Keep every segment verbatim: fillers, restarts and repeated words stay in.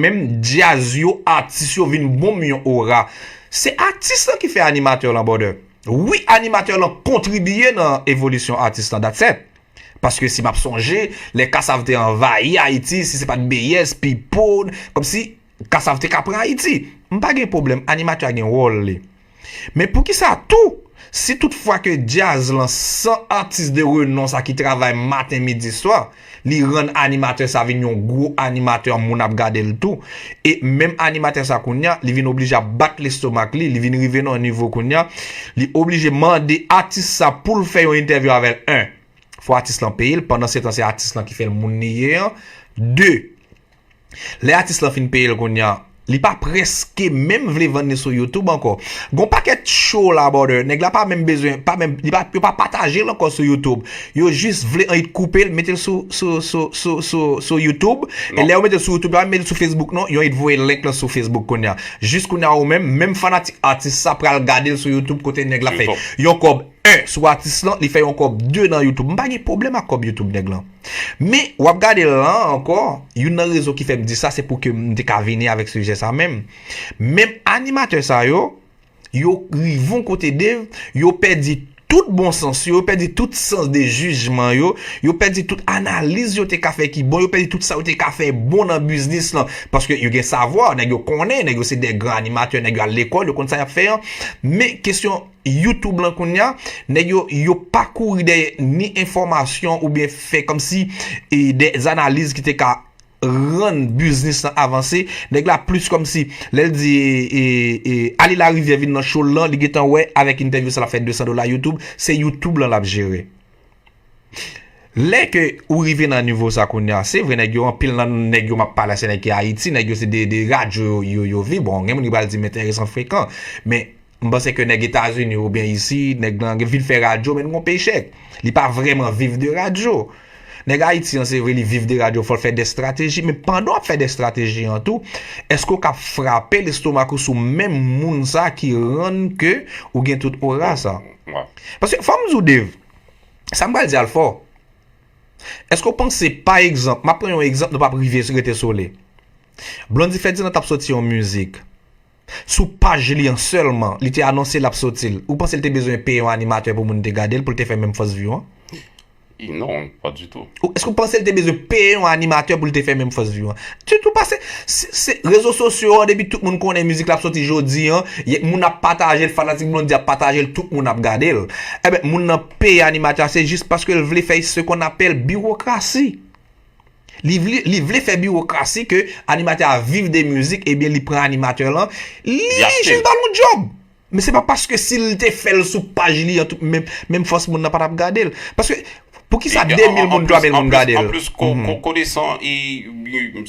menm djaz yo, atis yo vin bon m yon ora. Se atis lan ki fè animatè lan, brother. Wi, animatè lan kontribiye nan evolisyon atis lan, that's it. Paske si m ap sonje, lè Kassav te anvayi Ayiti, si se pa t B S, Pipo, kòmsi Kassav te ka pran Ayiti. M pa gen pwoblèm, animatè a gen wòl li. Men poukisa tou, si toutfwa ke djaz lan san atis de renon sa ki travay maten, midi, swa, li rann animatè sa vin yon gwo animatè, moun ap gade l tou. E menm animatè sa kounye a, li vin oblije ap bat lestomak li, li vin rive nan yon nivo kounye a, li oblije mande atis sa pou l fè yon entèvyou avè l. En, fò atis lan peye l, pandan se tan se atis lan ki fè l moun li ye an. De, lè atis lan fin peye l kounye a, li pa prèske menm vle vann li sou YouTube ankò. Gon pakèt show la, brother, nèg la pa menm bezwen, pa menm, li pa, yo pa pataje l ankò sou YouTube. Yo jis vle annik koupe l, mete l sou, sou, sou, sou, sou, sou YouTube. E lè yo mete l sou YouTube, yo pa mete l sou Facebook, non. Yo annik voye link lan sou Facebook kounye a. Jis kounye a, ou menm, menm fanatik atis sa pral gade l sou YouTube kote nèg la fè yon kòb, en, sou atis lan, li fè yon kòb, de, nan YouTube. M pa gen pwoblèm ak kòb YouTube nèg lan. Men, w ap gade la ankò, youn nan rezon ki fè m di sa, se pou ke m te ka vini avèk sijè sa menm. Menm animatè sa yo, yo rive yon kote, Dave, yo pèdi tout bon sans yo, yo pèdi tout sans de jijman yo, yo pèdi tout analiz yo te ka fè ki bon, yo pèdi tout sa yo te ka fè bon nan biznis lan. Paske yo gen savwa, nèg yo konnen, nèg yo se de gran animatè, nèg yo al lekòl, yo konn sa y ap fè an. Men kesyon YouTube lan kounye a, nèg yo, yo pa kouri dèyè ni enfòmasyon oubyen fè kòmsi, e, de analiz ki te ka rann biznis lan avanse. Nèg la plis kòmsi, lè l di, e, e, Ale Larivyè vin nan show l lan, li gentan wè avèk entèvyou sa l ap fè de san dola YouTube, se YouTube lan l ap jere. Lè ke ou rive nan nivo sa kounye a, se vre nèg yo, anpil nan nèg yo m ap pale a, se nèg ki Ayiti, nèg yo se de, de radyo yo, yo, yo viv. Bon, gen moun ki pral di m enteresan, frekan, men m panse ke nèg Etazini oubyen isi, nèg lan vin fè radyo, men l gon pechèk. Li pa vrèman viv de radyo. Nèg Ayiti an, se vre, li viv de radyo, fò l fè de estrateji, men pandan w ap fè de estrateji an tou, èske w ka frape lestomak ou sou menm moun sa ki rann ke ou gen tout ora sa? Paske, fò m di w, Dave, sa m pral di a l fò. Èske w panse, pa egzanp, m ap pran yon egzanp, nou p ap rive rete sou li. Blondy Ferdinand t ap soti yon mizik. Sou paj li an sèlman, li te anonse l ap soti l. Ou panse l te bezwen peye yon animatè pou moun te gade l, pou l te fè menm fòs vi an? Non, pa ditou. Ou, èske w panse l te bezwen peye yon animatè pou l te fè menm fòs vi an? Ditou, paske se, se rezo sosyo an, depi tout moun konnen mizik la ap soti jodi an, y- moun ap pataje l, fanatik Blondy ap pataje l, tout moun ap gade l. Enben, moun nan peye animatè a, se jis paske l vle fè ce qu'on appelle biwokrasi. Li vle, li vle fè biwokrasi ke animatè a viv de mizik, ebyen li pran animatè lan, li, li jis ba l yon djòb. Men se pa paske si l te fè l sou paj li an tou, menm, menm fòs moun nan pa t ap gade l. Paske, poukisa de mil moun, twa mil moun gade l? Anplis, konesan, e,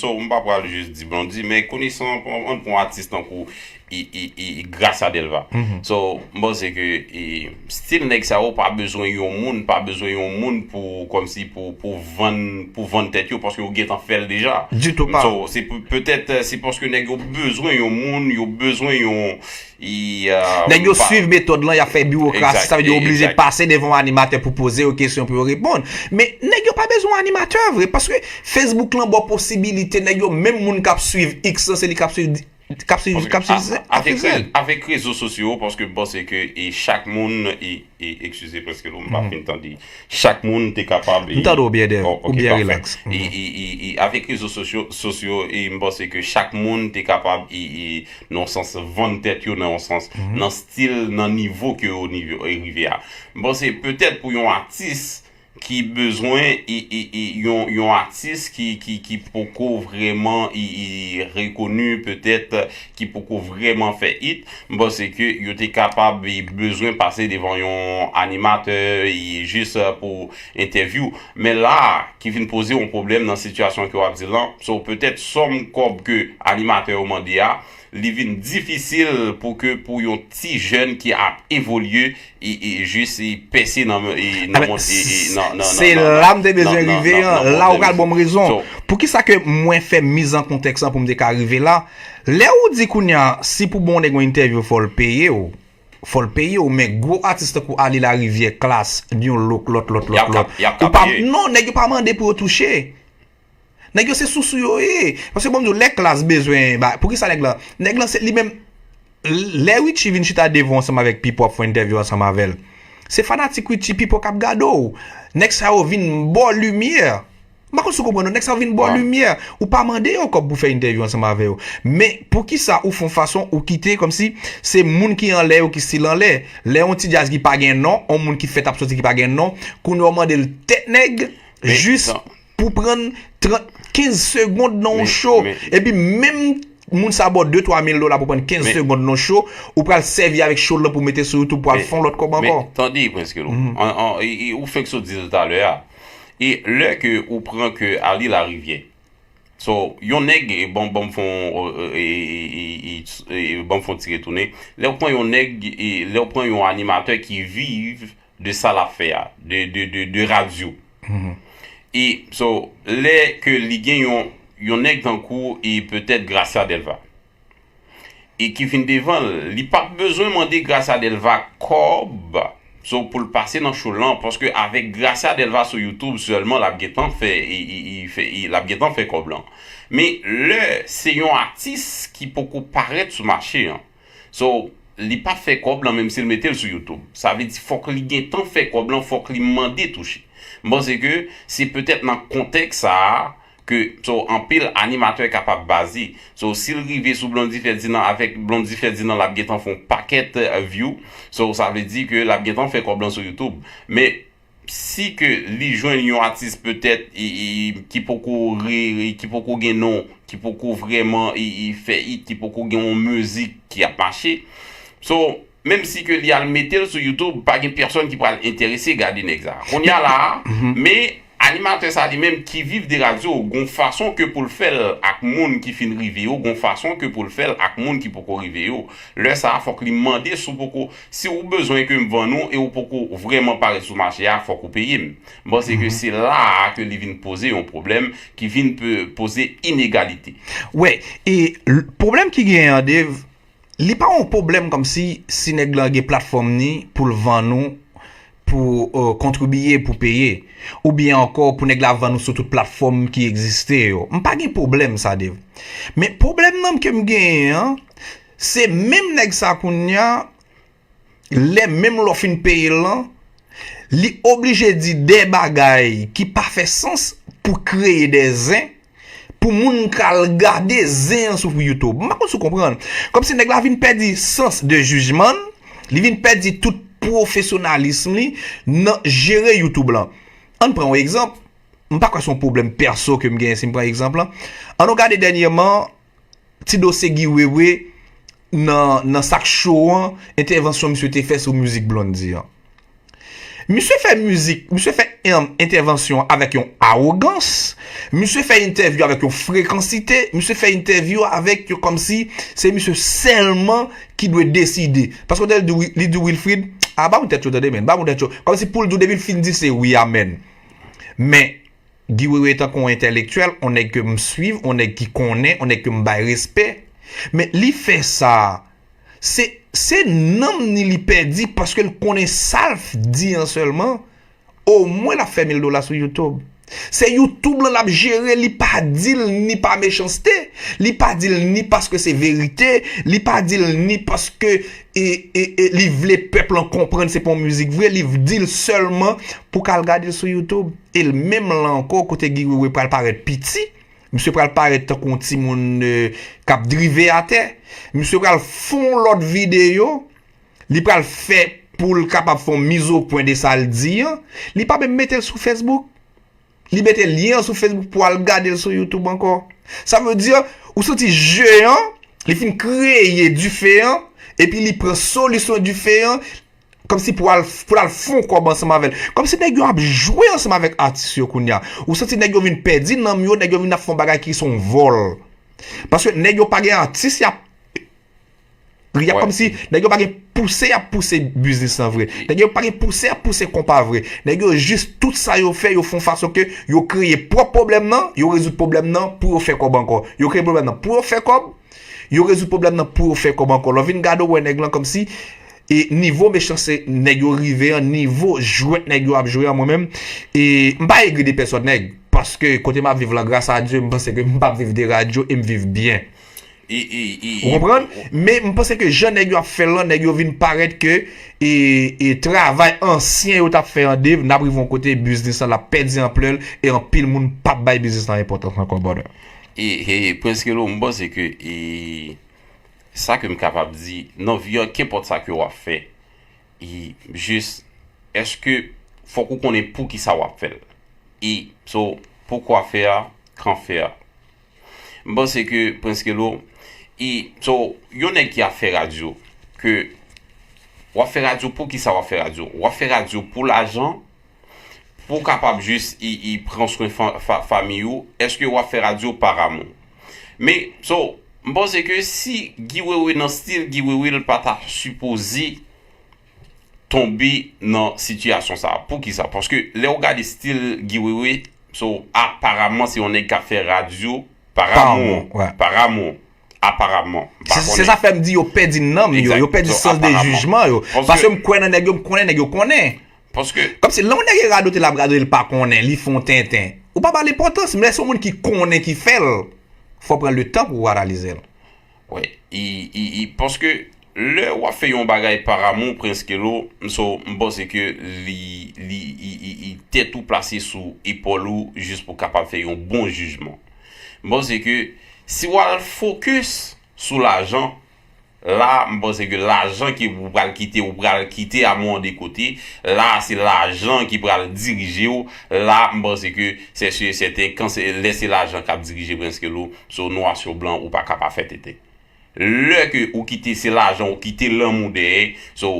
so, m pa pral jis di Blondy, men konesan, ann pran atis tankou e, e, e, e Gracia Delva. So, m panse ke e, stil nèg sa yo pa bezwen yon moun, pa bezwen yon moun pou, kòmsi pou, pou vann, pou vann tèt yo, paske yo gentan fè l deja. Ditou pa. So, se petèt, se paske nèg yo bezwen yon moun, yo bezwen yon, e, nèg yo swiv metòd lan, y ap fè biwokrasi, sa vle di yo oblije pase devan yon animatè pou poze yo kesyon, pou yo reponn. Men nèg yo pa bezwen yon animatè vre, paske Facebook lan ba w posibilite, nèg yo, menm moun k ap swiv X lan, se li k ap swiv k ap swiv, k ap swiv, k ap swiv. Avèk rezo sosyo, paske m panse ke e chak moun, e, e, eskize, prèske lou, m pa fin tande. Chak moun te kapab. M tande w byen, Dev. Ou byen rilaks. E, e, e, e avèk rezo sosyo, sosyo, e m panse ke chak moun te kapab, e, e, nan yon sans, vann tèt yo, nan yon sans, nan stil, nan nivo ke yo nivo, e rive a. M panse petèt pou yon atis, ki bezwen e, e, e, yon, yon atis ki, ki, ki poko vrèman e, e, rekoni, petèt, ki poko vrèman fè it, m panse ke yo te kapab e bezwen pase devan yon animatè e jis pou entèvyou. Men la, ki vin poze yon pwoblèm nan sitiyasyon ke w ap di lan, so petèt sòm kòb ke animatè yo mande a, li vin difisil pou ke pou yon ti jèn ki ap evolye e, e jis e pèse nan, e, nan mond, e, e, nan, nan, se la m te bezwen rive an, la ou pral ban m rezon. Poukisa ke mwen fè miz an kontèks lan pou m te ka rive la? Lè ou di kounye a, si pou ba yon nèg yon entèvyou, fò l peye w. Fò l peye w, men gwo atis tankou Ale Larivyè, Klass, New Look, lòt, lòt, lòt, lòt. Ou pa, non, nèg yo pa mande pou yo touche. Nèg yo se sousou yo ye. Paske bon, m di w, lè Klass bezwen, ba, poukisa nèg lan, nèg lan se li menm, lè Richie vin chita devan w ansanm avèk Pipo ap fè entèvyou ansanm avè l, se fanatik Richie, Pipo k ap gade w. Nèg sa yo vin ba w limyè. M pa konn si w konprann non, nèg sa yo vin ba w limyè. Ou pa mande yo kòb pou fè entèvyou ansanm avè yo. Men poukisa ou fè yon fason ou kite kòmsi se moun ki anlè yo ki still anlè? Lè yon ti djaz ki pa gen non, yon moun ki fèt ap soti ki pa gen non, kounye a w mande l tèt nèg, jis pou pran trant, kenz segonn nan yon show. Epi menm moun sa ba w de twa mil dola pou pran kenz segonn nan yon show, ou pral sèvi avèk show lan pou mete sou YouTube pou al fè yon lòt kòb ankò. Men tande, Prince Kelo, ou fenk sot di l talè a. E lè ke ou pran ke Ali Larivière, so, yon nèg, e, ban, ban m fè yon, e, e, e, e, e, ban m fè yon ti retounen. Lè w pran yon nèg, e, lè w pran yon animatè ki viv de sa l ap fè a, de, de, de, de radyo. E, so, lè ke li gen yon, yon nèg tankou, e, petèt Gracia Delva, e ki vin devan l, li p ap bezwen mande Gracia Delva kòb, so, pou l pase nan show lan, paske avèk Gracia Delva sou YouTube sèlman, l ap gentan fè, e, e, e, fè, e, l ap gentan fè kòb lan. Men lè se yon atis ki poko parèt sou mache an, so, li p ap fè kòb lan menm si l mete l sou YouTube. Sa vle di fòk li gentan fè kòb lan, fòk li mande touche. M panse ke se petèt nan kontèks sa a ke, so, anpil animatè kapab baze. So, si l rive sou Blondy Ferdinand, avèk Blondy Ferdinand, l ap gentan fè yon pakèt, eh, view. So, sa vle di ke l ap gentan fè kòb lan sou YouTube. Men si ke li jwenn yon atis petèt, e, e, ki poko re, e, ki poko gen non, ki poko vrèman, e, e, fè hit, ki poko gen yon mizik ki ap mache. So, menm si ke li al mete l sou YouTube, pa gen pèsonn ki pral enterese gade nèg sa. Kounye a la, men animatè sa li menm ki viv de radyo, gon fason ke pou l fè l ak moun ki fin rive yo, gon fason ke pou l fè l ak moun ki poko rive yo. Lè sa a, fòk li mande si w poko, si ou bezwen ke m vann ou e ou poko vrèman parèt sou mache a, fòk ou peye m. M panse ke se la a ke li vin poze yon pwoblèm ki vin pe-, poze inegalite. Wè, e l-, pwoblèm ki genyen an, Dave, li pa yon pwoblèm kòmsi si nèg lan gen platfòm ni pou l vann ou, pou, euh, kontribiye, pou peye, oubyen ankò pou nèg la vann ou sou tout platfòm ki egziste yo. M pa gen pwoblèm sa, Dave. Men pwoblèm nan ke m genyen an, se menm nèg sa kounye a, lè menm lè w fin peye l lan, li oblije di de bagay ki pa fè sans pou kreye de zen, pou moun k al gade zen an sou YouTube. M pa konn si w konprann. Kòmsi nèg la vin pèdi sans de jijman l, li vin pèdi tout pwofesyonalis li nan jere YouTube lan. Ann pran yon egzanp. M pa kwè se yon pwoblèm pèso ke m genyen si m pran egzanp lan. Ann nou gade dènyèman, ti dosye Guy Wewe nan, nan sak show an, entèvansyon misye te fè sou mizik Blondy an. Misye fè mizik, misye fè, em, entèvansyon avèk yon awogans, misye fè entèvyou avèk yon frekansite, misye fè entèvyou avèk yon kòmsi se misye sèlman ki dwe deside. Paske w tande li di, li di Wilfrid, a, ba moun tèt yo tande, men, ba moun tèt yo. Kòmsi pou l di w depi l fin di se wi, amèn. Men, Guy Wewe tankou yon entèlektyèl, yon nèg ke m swiv, yon nèg ki konnen, yon nèg ke m bay respè. Men li fè sa, se, se nanm ni li pèdi paske l konnen sa l f-, di an sèlman, omwen l ap fè mil dola sou YouTube. Se YouTube lan l ap jere, li pa di l ni pa mechanste, li pa di l ni paske se verite, li pa di l ni paske e, e, e li vle pèp lan konprann se pa yon mizik vre, li di l sèlman pou k al gade l sou YouTube. E l menm lan ankò, kote Guy Wewe pral parèt piti, misye pral parèt tankou yon timoun, eh, k ap drive atè. Misye pral fè yon lòt videyo, li pral fè pou l kapab fè yon mizopwen de sa l di an. Li pa menm mete l sou Facebook. Li mete lyen an sou Facebook pou al gade l sou YouTube ankò. Sa vle di, ou santi je an, li fin kreye dife an, epi li pran solisyon dife an, kòmsi pou al, pou l al fè yon kòb ansanm avè l. Kòmsi nèg yo ap jwe ansanm avèk atis yo kounye a. Ou santi nèg yo vin pèdi nanm yo, nèg yo vin ap fè yon bagay ki se yon vòl. Paske nèg yo pa gen atis y ap, y ap kòmsi nèg yo pa gen pouse y ap pouse biznis lan vre. Nèg yo pa gen pouse y ap pouse konpa vre. Nèg yo jis tout sa yo fè, yo fè yon fason ke yo kreye pwòp pwoblèm nan, yo rezoud pwoblèm nan pou yo fè kòb ankò. Yo kreye pwoblèm nan pou yo fè kòb, yo rezoud pwoblèm nan pou yo fè kòb ankò. Lè w vin gade w wè nèg lan kòmsi, e nivo mechanste nèg yo rive an, nivo jwèt nèg yo ap jwe an, mwen menm, e m pa egri de pèsòn nèg. Paske kote m ap viv lan, gras a Dye, m panse ke m p ap viv de radyo e m viv byen. E, e, e, Ou konprann? Men m panse ke jan nèg yo ap fè l lan, nèg yo vin parèt ke e, e travay ansyen yo t ap fè an dev, n ap rive yon kote biznis lan l ap pèdi anplè l e anpil moun p ap bay biznis lan enpòtans ankò, brother. E, e Prince Kelo, m panse ke e, sa ke m kapab di nan vi an, kenpòt sa ke w ap fè, e jis, èske fòk ou konnen poukisa w ap fè l? E so, pourquoi faire, quand faire? M panse ke Prince Kelo, e so, yon nèg ki ap fè radyo, ke w ap fè radyo, poukisa w ap fè radyo? W ap fè radyo pou lajan, pou w kapab jis e, e pran swen fa, fa, fanmi ou? Èske w ap fè radyo pa amou? Men, so, m panse ke si Guy Wewe nan stil Guy Wewe, l pa ta sipoze tonbe nan sitiyasyon sa. Poukisa? Paske lè w gade stil Guy Wewe, so, aparaman se yon nèg k ap fè radyo pa amou. Pa amou. Aparaman. Se sa fè m di yo pèdi nanm yo, yo pèdi sans de jijman yo. Paske m kwè nan nèg yo, m konnen nèg yo konnen. Kòmsi lè yon nèg e radote l ap radote, l pa konnen, li fè yon tenten, ou pa ba l enpòtans. Men lè se yon moun ki konnen ki fè l, fò w pran le tan pou w analize l. Wi, e, e, e, paske lè w ap fè yon bagay pa amou, Prince Kelo, m so, m panse ke li, li, e, e, e, tèt ou plase sou epòl ou jis pou w kapab fè yon bon jijman. M panse ke si w al fokis sou lajan, la, m panse ke lajan ki ou pral kite, ou pral kite amou an de kote, la, se lajan ki pral dirije w, la, m panse ke se si e sèten, kan se, lè se lajan k ap dirije Prince Kelo, so, nwa sou blan, ou pa ka pa fè tenten. Lè ke ou kite se lajan, ou kite lanmou dèyè, so,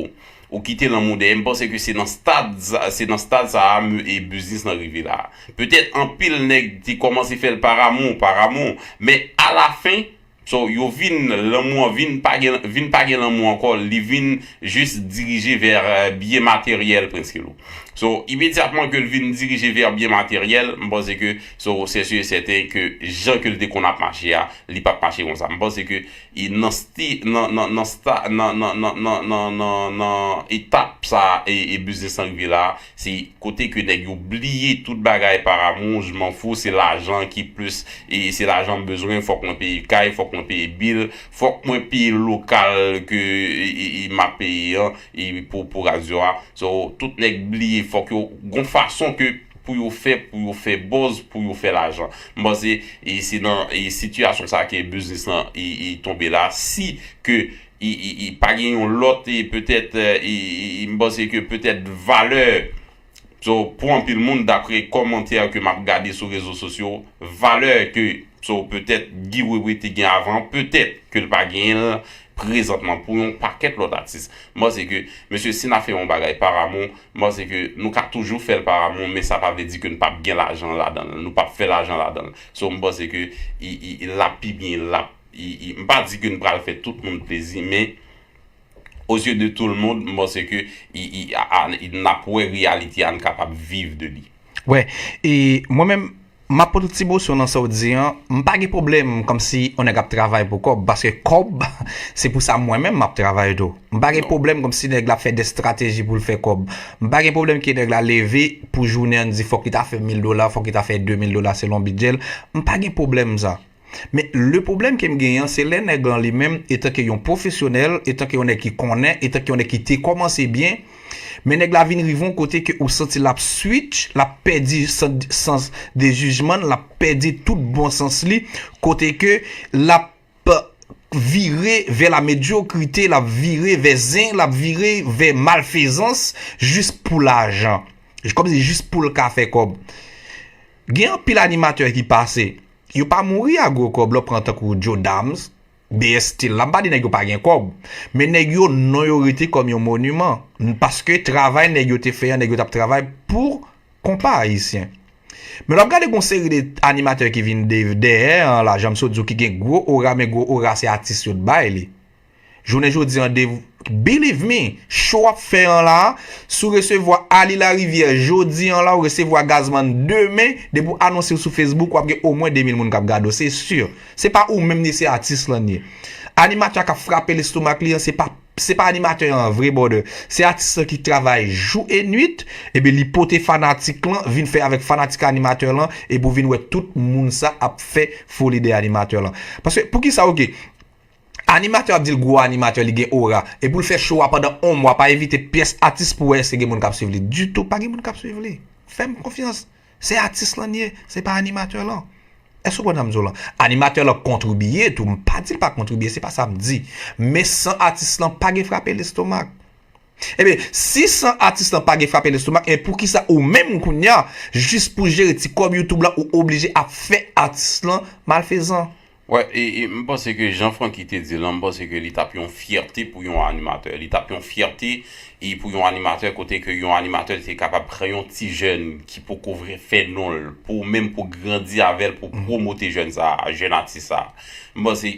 ou kite lanmou dèyè, m panse ke se nan stad, se nan stad sa a e biznis lan rive la. Petèt anpil nèg te kòmanse fè l pa amou, pa amou, men alafen, so, yo vin, lanmou an vin pa gen, vin pa gen lanmou ankò, li vin jis dirije vè byen materyèl, Prince Kelo. So, imedyatman ke l vin dirije vè byen materyèl, m panse ke, so, se si e sèten ke jan ke l te konn ap mache a, li p ap mache konsa. M panse ke e nan sti, nan, nan, nan, sta, nan, nan, nan, nan, nan, nan, nan etap sa e, e biznis lan rive la, se kote ke nèg yo bliye tout bagay pa amou, je m'en fous, se lajan ki plis, e se lajan m bezwen, fòk mwen peye kay, fòk mwen peye bil, fòk mwen peye lokal ke e, e, e, m ap peye an e pou, pou radyo a. So, tout nèg bliye, fòk yo gon fason ke pou yo fè, pou yo fè buzz, pou yo fè lajan. M panse e se nan e sitiyasyon sa ke biznis lan e, e tonbe la. Si ke e, e, e pa gen yon lòt e petèt e, e, e, m panse ke petèt valè, so, pou anpil moun, daprè kòmantè ke m ap gade sou rezo sosyo, valè ke, so, petèt Guy Wewe te gen avan, petèt ke l pa genyen l prezantman pou yon pakèt lòt atis. M panse ke, mesye, si n ap fè yon bagay pa amou, m panse ke nou ka toujou fè l pa amou, men sa pa vle di ke n p ap gen lajan ladan l, nou p ap fè lajan ladan l. So, m panse ke i, i, i, l ap pi byen, l ap, i, i, m pa di ke n pral fè tout moun plezi, men aux yeux de tout le monde, m panse ke i, i, a, a, i, n ap wè reyalite a, n kapab viv de li. Wè, e mwen menm, m ap pote ti bosyon nan sa w di an. M pa gen pwoblèm kòmsi yon nèg ap travay pou kòb, paske kòb, se pou sa mwen menm m ap travay tou. M pa gen pwoblèm kòmsi nèg la ap fè de estrateji pou l fè kòb. M pa gen pwoblèm ke nèg la leve pou jounen an di fòk li ta fè mil dola, fòk li ta fè de mil dola selon bidjè l. M pa gen pwoblèm sa. Men le pwoblèm ke m genyen an, se lè nèg lan li menm, etanke yon pwofesyonèl, etanke yon nèg ki konnen, etanke yon nèg ki te kòmanse byen, men nèg la vin rive yon kote ke ou santi l ap switch, l ap pèdi sans, sans de jijman, l ap pèdi tout bon sans li, kote ke l ap vire vè la medyokrite, l ap vire vè zen, l ap vire vè malfezans, jis pou lajan. Kòmsi jis pou l ka fè kòb. Gen anpil animatè ki pase, yo pa mouri a gwo kòb, lè w pran tankou Joe Dams, B S Steel la, m pa di nèg yo pa gen kòb, men nèg yo, non yo rete kòm yon moniman, paske travay nèg yo te fè an, nèg yo t ap travay pou konpa ayisyen. Men lè w ap gade gon seri de animatè ki vin de, dèyè an la, jan m sot di w, ki gen gwo ora, men gwo ora se atis yo t bay li. Jounen jodi an, de, believe me, show w ap fè an la, si w resevwa Ali Larivière jodi an la, ou resevwa Gazman demen, depi w anonse w sou Facebook, w ap gen omwen de mil moun k ap gade w, se si. Se pa ou menm li, se atis lan ye. Animatè a k ap frape lestomak li an, se pa se pa animatè an vre, brother. Se atis lan ki travay jou e nwit, ebyen li pote fanatik lan, vin fè avèk fanatik animatè lan, epi w vin wè tout moun sa ap fè foli dèyè animatè lan. Paske, poukisa, oke, animatè ap di l gwo animatè, li gen ora, epi l fè show a pandan yon mwa, pa envite pyès atis pou wè èske gen moun k ap swiv li. Ditou, pa gen moun k ap swiv li. Fè m konfyans. Se atis lan ye, se pa animatè lan. Èske w konprann sa m di w lan? Animatè lan kontribye tou, m pa di l pa kontribye, se pa sa m di. Men san atis lan pa gen frape lestomak. Ebyen, si san atis lan pa gen frape lestomak, e poukisa ou menm kounye a, jis pou jere ti kòb YouTube lan, ou oblije ap fè atis lan malfezan? Wè, e, e m panse ke jan Francky te di lan, m panse ke li t ap yon fyète pou yon animatè. Li t ap yon fyète e pou yon animatè kote ke yon animatè te kapab pran yon ti jèn ki poko vre fè non l, pou menm pou grandi avè l, pou pwomote jèn sa, jèn atis sa. M panse